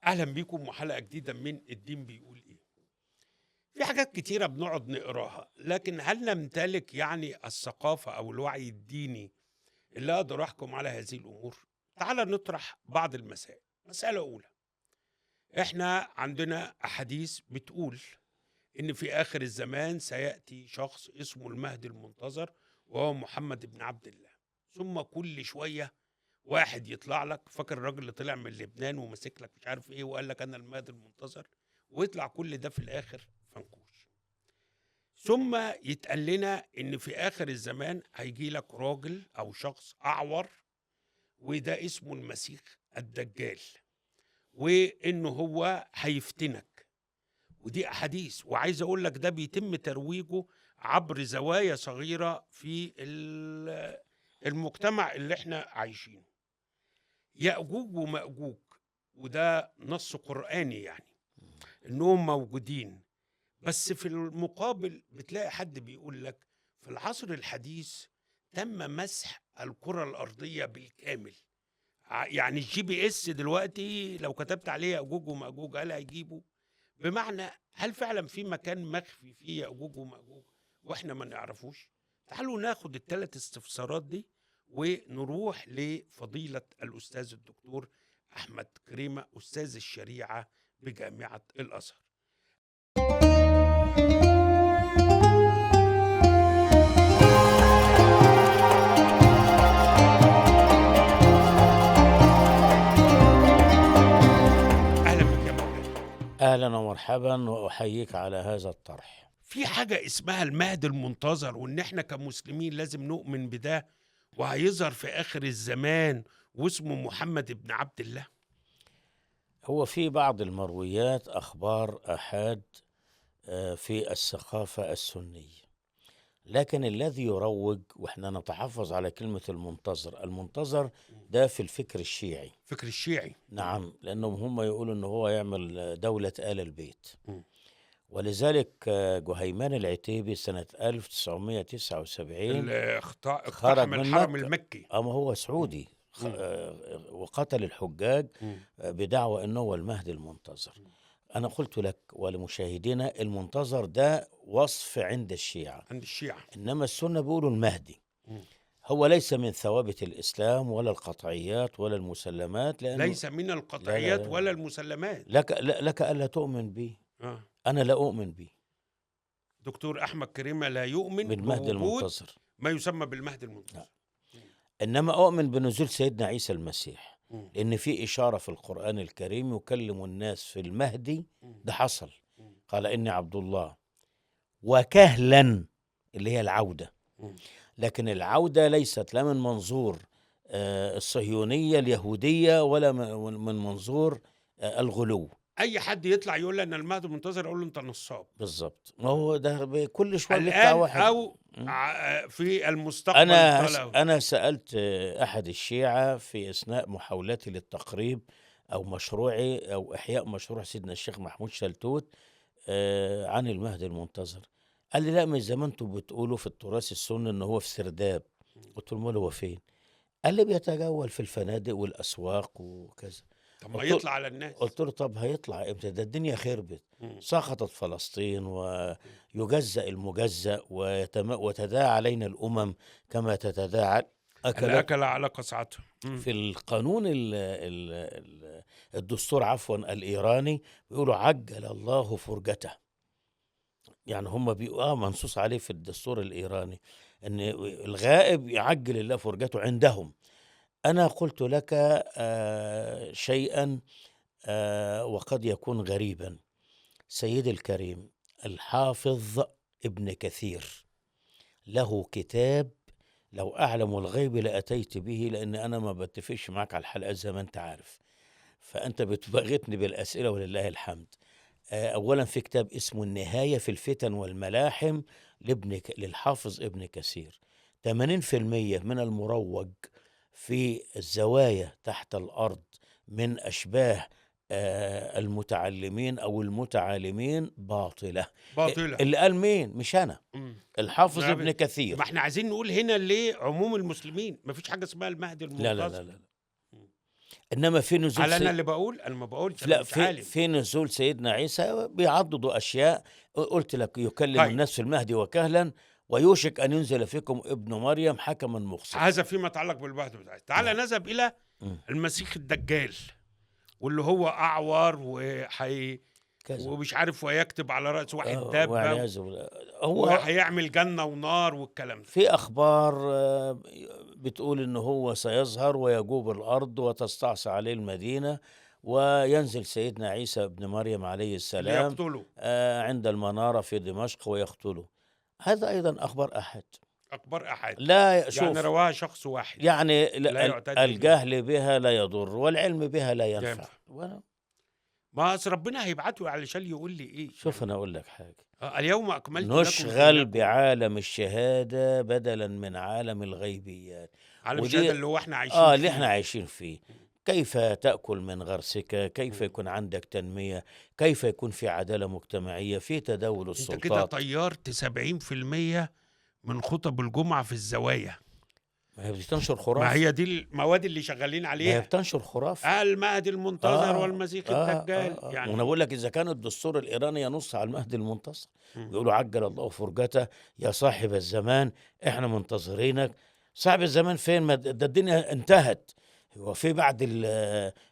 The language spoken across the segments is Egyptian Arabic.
اهلا بيكم وحلقه جديدة من الدين بيقول ايه. في حاجات كتيرة بنقعد نقراها، لكن هل نمتلك يعني الثقافة او الوعي الديني اللي اقدر احكم على هذه الامور؟ تعال نطرح بعض المسائل. مسالة اولى، احنا عندنا احاديث بتقول ان في اخر الزمان سياتي شخص اسمه المهدي المنتظر وهو محمد بن عبد الله. ثم كل شوية واحد يطلع لك، فاكر الراجل اللي طلع من لبنان وماسك لك مش عارف ايه وقال لك انا المهدي المنتظر، ويطلع كل ده في الاخر فنكوش. ثم يتقال لنا ان في اخر الزمان هيجي لك راجل او شخص اعور، وده اسمه المسيح الدجال، وانه هو هيفتنك. ودي احاديث، وعايز اقول لك ده بيتم ترويجه عبر زوايا صغيرة في المجتمع اللي احنا عايشينه. يأجوج ومأجوج، وده نص قرآني يعني انهم موجودين، بس في المقابل بتلاقي حد بيقول لك في العصر الحديث تم مسح الكرة الأرضية بالكامل. يعني ال GPS دلوقتي لو كتبت عليه يأجوج ومأجوج هل هيجيبه؟ بمعنى هل فعلا في مكان مخفي فيه يأجوج ومأجوج واحنا ما نعرفوش؟ تعالوا ناخد الثلاث استفسارات دي ونروح لفضيلة الأستاذ الدكتور أحمد كريمة، أستاذ الشريعة بجامعة الأزهر. أهلا بك يا مولانا. أهلا ومرحبا، وأحييك على هذا الطرح. في حاجة اسمها المهدي المنتظر، وإن إحنا كمسلمين لازم نؤمن بده، وهيظهر في آخر الزمان واسمه محمد بن عبد الله. هو في بعض المرويات أخبار أحاد في الثقافة السنية، لكن الذي يروج، وإحنا نتحفظ على كلمة المنتظر، المنتظر ده في الفكر الشيعي. فكر الشيعي، نعم، لأنهم هم يقولوا إن هو يعمل دولة آل البيت. ولذلك جهيمان العتيبي سنة 1979 اقتحم الحرم المكي. أما هو سعودي وقتل الحجاج بدعوى أنه هو المهدي المنتظر. أنا قلت لك ولمشاهدينا المنتظر ده وصف عند الشيعة، عند الشيعة، إنما السنة بيقولوا المهدي. هو ليس من ثوابت الإسلام ولا القطعيات ولا المسلمات، لأنه ليس من القطعيات. لا لا لا، ولا المسلمات. لك ألا تؤمن به. أنا لا أؤمن به. دكتور أحمد كريمة لا يؤمن بالمهدي المنتظر، ما يسمى بالمهدي المنتظر. لا. إنما أؤمن بنزول سيدنا عيسى المسيح، لأن في إشارة في القرآن الكريم يكلم الناس في المهدي. ده حصل، قال إني عبد الله وكهلا، اللي هي العودة. لكن العودة ليست لا من منظور الصهيونية اليهودية ولا من منظور الغلو. اي حد يطلع يقول لي ان المهدي المنتظر اقول له انت نصاب. بالظبط، ما هو ده كل شوية بيطلع واحد او في المستقبل. انا سالت احد الشيعة في اثناء محاولتي للتقريب او مشروعي او احياء مشروع سيدنا الشيخ محمود شلتوت عن المهدي المنتظر. قال لي لا، مش زي ما انتم بتقولوا في التراث السني ان هو في سرداب. قلت له امال هو فين؟ قال لي بيتجول في الفنادق والاسواق وكذا. طب ما يطلع على الناس. قلت له طب هيطلع امتى؟ ده الدنيا خربت، سقطت فلسطين ويجزأ المجزأ وتداعى علينا الأمم كما تتداعى الأكل على قصعته. في القانون الدستور عفوا الإيراني بيقولوا عجل الله فرجته. يعني هم بيقولوا منصوص عليه في الدستور الإيراني أن الغائب يعجل الله فرجته عندهم. أنا قلت لك شيئا وقد يكون غريبا. سيدي الكريم الحافظ ابن كثير له كتاب لو أعلم الغيب لأتيت به، لأن أنا ما بتفقش معك على الحلقات زي ما أنت عارف، فأنت بتبغتني بالأسئلة ولله الحمد. أولا في كتاب اسمه النهاية في الفتن والملاحم للحافظ ابن كثير. 80% من المروج في الزوايا تحت الأرض من أشباه المتعلمين أو المتعالمين باطلة. باطلة. اللي قال مين؟ مش أنا، الحافظ ابن كثير. ما احنا عايزين نقول هنا لعموم المسلمين ما فيش حاجة اسمها المهدي المنتظر. لا لا لا لا. انما في نزول على انا اللي بقول، انا ما بقولش، أنا لا، مش في عالم. في نزول سيدنا عيسى بيعضدوا اشياء. قلت لك يكلم طيب. الناس في المهدي وكهلا، ويوشك ان ينزل فيكم ابن مريم حكما مقسطا. هذا فيما يتعلق بالمهدي بتاعي. تعال نذهب الى المسيح الدجال، واللي هو اعور كذا. ومش عارف، ويكتب على رأسه واحد دابة والعياذ بالله. هو وهيعمل جنة ونار والكلام ده. في أخبار بتقول إن هو سيظهر ويجوب الأرض وتستعصي عليه المدينة، وينزل سيدنا عيسى ابن مريم عليه السلام ليقتله. عند المنارة في دمشق ويقتله. هذا أيضا أخبار أحد. أخبار أحد. لا، شوف، يعني رواها شخص واحد. يعني لا يعتد بها. الجهل بها لا يضر والعلم بها لا ينفع. ينفع. ما أصل ربنا هيبعته علشان يقول لي إيه؟ شوف، أنا أقول لك حاجة. اليوم أكملت لكم نشغل دينكم. بعالم الشهادة بدلا من عالم الغيبيات. عالم ودي الشهادة اللي هو احنا عايشين اللي فيه. احنا عايشين فيه. كيف تأكل من غرسك، كيف يكون عندك تنمية، كيف يكون في عدالة مجتمعية، في تداول انت السلطات. كده طيرت 70% من خطب الجمعة في الزوايا. ما هي بتنشر خرافة. ما هي دي المواد اللي شغالين ما هي عليها. بتنشر خرافة. المهدي المنتظر والمسيح الدجال. يعني وانا بقول لك اذا كان الدستور الايراني ينص على المهدي المنتظر، بيقولوا عجل الله فرجته يا صاحب الزمان، احنا منتظرينك. صاحب الزمان فين؟ ما ده الدنيا انتهت. هو في بعد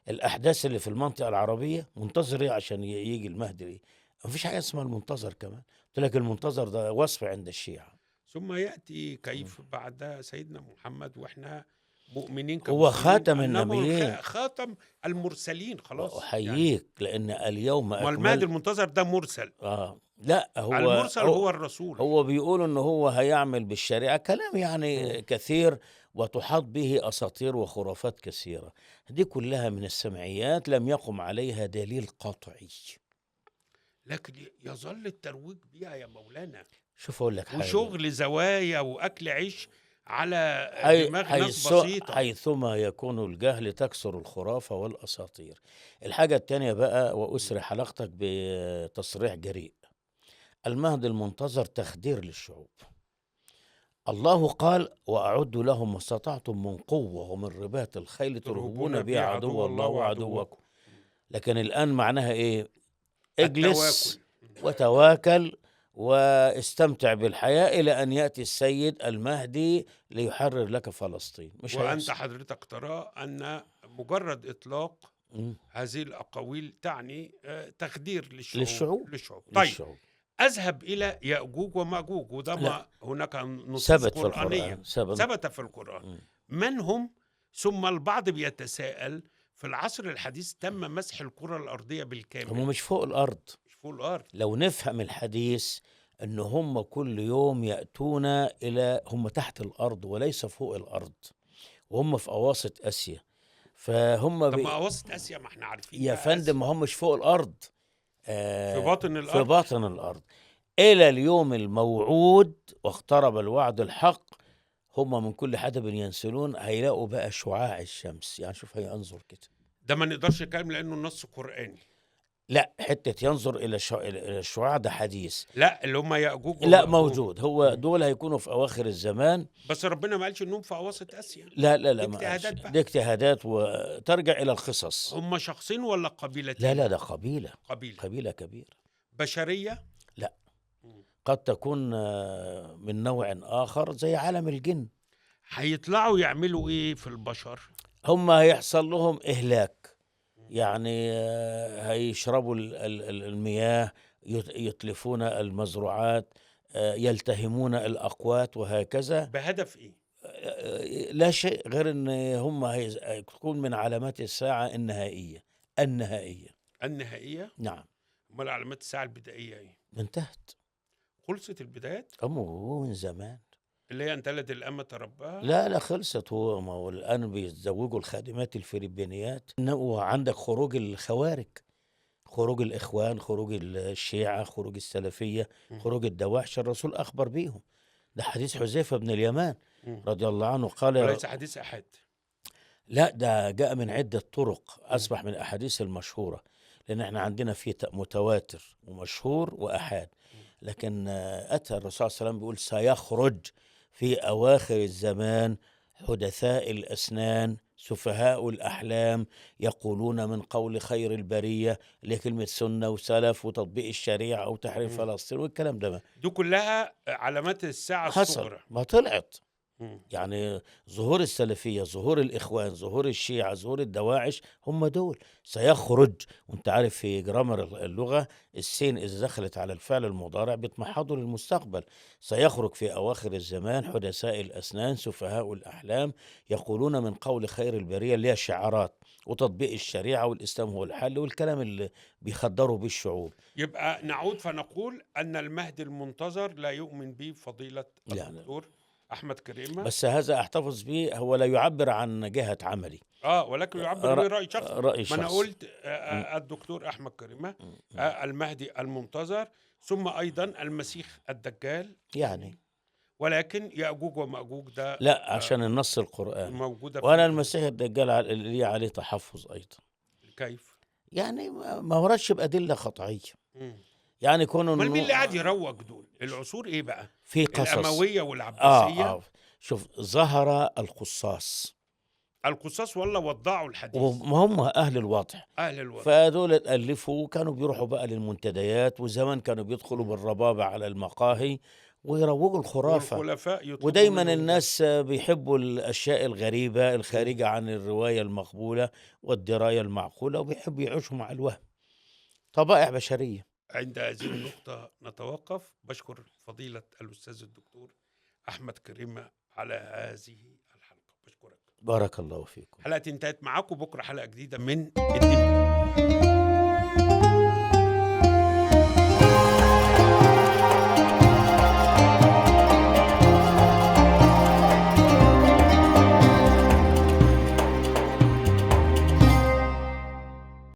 الاحداث اللي في المنطقة العربية منتظر ايه عشان يجي المهدي؟ ليه؟ ما فيش حاجة اسمها المنتظر. كمان قلت لك المنتظر ده وصف عند الشيعة. ثم يأتي كيف بعد سيدنا محمد وإحنا مؤمنين هو كمسلمين خاتم أنه النبيين. خاتم المرسلين خلاص. أحييك، لأن اليوم ما أكمل. المهدي المنتظر ده مرسل. لا، هو المرسل هو الرسول. هو بيقول إن هو هيعمل بالشريعة كلام يعني كثير، وتحاط به أساطير وخرافات كثيرة. دي كلها من السمعيات لم يقم عليها دليل قطعي. لكن يظل الترويج بيها يا مولانا. شوف أقول لك حاجة. وشغل زوايا وأكل عيش على دماغ ناس بسيطة. حيثما يكون الجهل تكثر الخرافة والأساطير. الحاجة التانية بقى، وأسري حلقتك بتصريح جريء، المهدي المنتظر تخدير للشعوب. الله قال وأعدوا لهم ما استطعتم من قوة ومن رباط الخيل ترهبون به عدو الله وعدوكم. لكن الآن معناها إيه؟ اجلس وتواكل واستمتع بالحياة إلى أن يأتي السيد المهدي ليحرر لك فلسطين. مش وأنت هيحصل. حضرتك ترى أن مجرد إطلاق هذه الأقاويل تعني تخدير للشعوب. للشعوب. طيب للشعوب. أذهب إلى يأجوج ومأجوج، وده ما هناك نصوص ثبت في قرآنية. القرآن. ثبت في القرآن. من هم؟ ثم البعض بيتساءل في العصر الحديث تم مسح الكرة الأرضية بالكامل. هم مش فوق الأرض. مش فوق الأرض. لو نفهم الحديث أن هم كل يوم يأتون إلى، هم تحت الأرض وليس فوق الأرض، وهم في أواسط آسيا. فهم طب ما أواسط آسيا ما احنا عارفين يا فندم، ما هم مش فوق الأرض، في باطن الأرض. في باطن الأرض إلى اليوم الموعود واقترب الوعد الحق. هم من كل حدب ينسلون، هيلاقوا بقى شعاع الشمس. يعني شوف هينظر كده. ده ما نقدرش نتكلم لأنه النص قرآني. لا، حتة ينظر إلى الشعاع ده حديث. لا، اللي هم يأجوج لا موجود، هو دول هيكونوا في أواخر الزمان. بس ربنا ما قالش إنهم في أواسط آسيا. لا لا لا، دي اجتهادات بقى. دي اجتهادات وترجع إلى القصص. هم شخصين ولا قبيلتين؟ لا لا، ده قبيلة. قبيلة. قبيلة كبيرة. بشرية؟ لا، قد تكون من نوع آخر زي عالم الجن. هيطلعوا يعملوا إيه في البشر؟ هم هيحصل لهم إهلاك، يعني هيشربوا المياه، يتلفون المزروعات، يلتهمون الأقوات وهكذا. بهدف إيه؟ لا شيء غير أن هم تكون من علامات الساعة النهائية. النهائية. النهائية؟ نعم. أمال علامات الساعة البدائية إيه؟ انتهت. خلصت البدايات؟ هو من زمان. اللي هي انتلت الأمة ربها؟ لا لا، خلصت. هو ما هو الآن بيتزوجوا الخادمات الفلبينيات. وعندك خروج الخوارج، خروج الإخوان، خروج الشيعة، خروج السلفية، خروج الدواعش. الرسول أخبر بيهم. ده حديث حذيفة بن اليمان رضي الله عنه قال، وليس حديث أحد. لا، ده جاء من عدة طرق، أصبح من الأحاديث المشهورة، لأن احنا عندنا في متواتر ومشهور وأحاد. لكن أتى الرسول صلى الله عليه وسلم بيقول سيخرج في أواخر الزمان حدثاء الأسنان سفهاء الأحلام يقولون من قول خير البرية، اللي هي كلمة سنة وسلف وتطبيق الشريعة وتحرير فلسطين والكلام ده. دي كلها علامات الساعة حصل الصغرى. ما طلعت. يعني ظهور السلفية، ظهور الإخوان، ظهور الشيعة، ظهور الدواعش، هم دول سيخرج. وانت عارف في جرامر اللغة السين إذا دخلت على الفعل المضارع بتمحضه للمستقبل. سيخرج في أواخر الزمان حدثاء الأسنان سفهاء الأحلام يقولون من قول خير البرية، اللي هي الشعارات وتطبيق الشريعة والإسلام هو الحل والكلام اللي بيخدروا به الشعوب. يبقى نعود فنقول أن المهدي المنتظر لا يؤمن به فضيلة الدكتور أحمد كريمة، بس هذا أحتفظ به، هو لا يعبر عن جهة عملي، ولكن يعبر به رأي شخصي. رأي شخصي. ما أنا قلت الدكتور أحمد كريمة المهدي المنتظر، ثم أيضا المسيح الدجال يعني، ولكن يأجوج ومأجوج ده لا، عشان النص القرآني موجودة. وأنا المسيح الدجال اللي عليه تحفظ أيضا. كيف؟ يعني ما وردش بأدلة قطعية. يعني كونوا مين اللي قاعد يروج دول العصور ايه بقى؟ في قصص الأموية والعباسية. شوف، ظهر القصاص. القصاص والله وضعوا الحديث، وما هم أهل الوضع، أهل الوضع. فدول اتألفوا، كانوا بيروحوا بقى للمنتديات، وزمان كانوا بيدخلوا بالربابة على المقاهي ويروجوا الخرافة. والخلفاء ودايما الناس بيحبوا الأشياء الغريبة الخارجة عن الرواية المقبولة والدراية المعقولة، وبيحبوا يعيشوا مع الوهم. طبائع بشرية. عند هذه النقطة نتوقف. بشكر فضيلة الأستاذ الدكتور أحمد كريمة على هذه الحلقة، بشكرك. بارك الله فيكم. حلقة انتهت معاكم، بكرة حلقة جديدة من الدين.